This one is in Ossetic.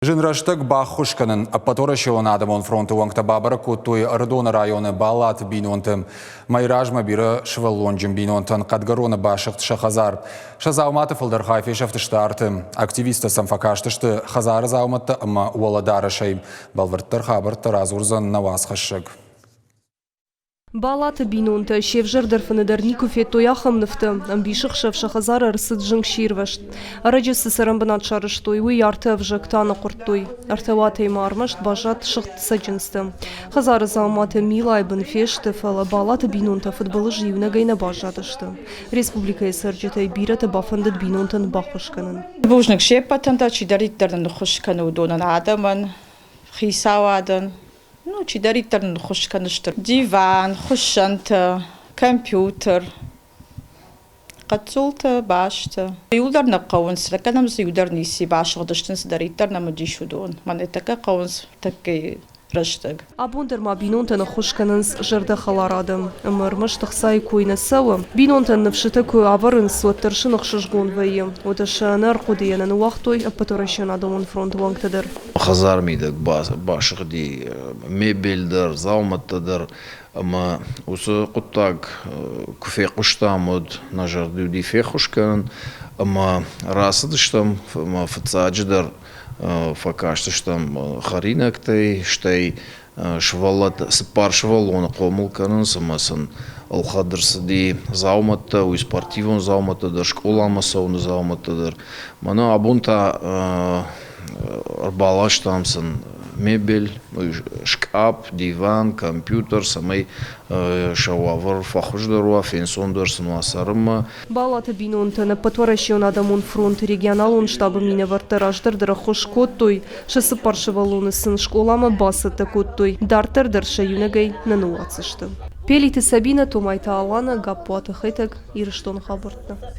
Зын рӕстӕг баххуыс кӕнын Ӕппӕтуӕрӕсеон адӕмон фронты уӕнгтӕ бабӕрӕг кодтой Ӕрыдоны районы Баллаты бинонты. Мӕй размӕ бирӕ сывӕллонджын бинонтӕн Хъӕдгӕроны басыгъд сӕ хӕдзар. Сӕ дзауматы фылдӕр хай фесӕфтысты арты. Активисттӕ сӕм фӕкастысты хӕдзары дзаумӕттӕ ӕмӕ уӕлӕдарӕсӕй. Бӕлвырддӕр хабӕрттӕ радзурдзӕн нӕ уацхӕссӕг. Балаты бинонтӕ се взӕрдӕр фыны дӕр никуы федтой ахӕм нывтӕ. Ӕмбисӕхсӕв сӕ хӕдзары ӕрцыд зынгсирвӕзт. Ӕрӕджы цы цӕрӕнбынат сарӕзтой, уый арты ӕвзӕгтӕ аныхъуырдтой. Ӕртӕ уатӕй ма ӕрмӕст баззад сыгъд цӕджындзтӕ. Хӕдзары дзауматӕ милайы бын фесты, фӕлӕ Балаты бинонтӕ фыдбылызы иунӕгӕй нӕ баззадысты. Республикӕйы цӕрджытӕй бирӕты бафӕндыд бинонтӕн баххуыс кӕнын. Бузныг се ппӕтӕн дӕр, чидӕриддӕр нын ӕххуыс кӕны, уыдонӕн, адӕмӕн, хицауадӕн. Ну, чидӕриддӕр нын ххуыс кӕны стыр диван, хуыссӕнтӕ, компьютер, хъӕццултӕ, базтӕ. Иуылдӕр нӕ хъӕуынц, кӕнӕм дзы иу дӕр ницы басыгъдысты, цыдӕриддӕр нӕм уыдис, уыдон. Мӕнӕ тӕккӕ хъӕуынц тӕккӕ рӕстӕг. Абон дӕр ма бинонтӕн ӕххуыс кӕнынц зӕрдӕхӕлар адӕм. Ӕмӕ ӕрмӕст ӕхцайы кой нӕ цӕуы. Бинонтӕн ныфсытӕ куы ӕвӕрынц, уӕддӕр сын ӕхсызгон вӕййы. Уӕдӕ сӕ ӕнӕ ӕрхъуыдыйӕ нӕ ныууагътой Ӕппӕтуӕрӕсеон адӕмон фронты уӕнгтӕ дӕр. Хӕдзары мидӕг басыгъди мебель дӕр, дзаумӕттӕ дӕр ӕмӕ уыцы хъуыддаг куы фехъуыстам, уӕд нӕ зӕрды уыди феххуыс кӕнын ӕмӕ рацыдыстӕм ӕмӕ фыццаджыдӕр фӕкастыстӕм хӕринӕгтӕй, стӕй сывӕллӕттӕ цыппар сывӕллоны хъомыл кӕнынц ӕмӕ сын ӕлхӕд ӕрцыди дзаумӕттӕ, уый спортивон дзаумӕттӕ дӕр, скъоламӕ цӕуыны дзаумӕттӕ дӕр. Мӕнӕ абон та ӕрбаластам сын мебель, скъапп, диван, компьютер, цӕмӕй сӕ уавӕр фӕхуыздӕр уа, фенцондӕр сын уа цӕрынмӕ. Балаты бинонтӕн Ӕппӕтуӕрӕсеон адӕмон фронты регионалон штабы минӕвӕрттӕ раздӕр дӕр ӕххуыс кодтой, сӕ цыппар сывӕллоны сын скъоламӕ бацӕттӕ кодтой, дарддӕр дӕр сӕ иунӕгӕй нӕ ныууадздзысты. Пелиты Сабинӕ, Томайты Алана, Гаппуаты Хетӕг, Ирыстоны хабӕрттӕ.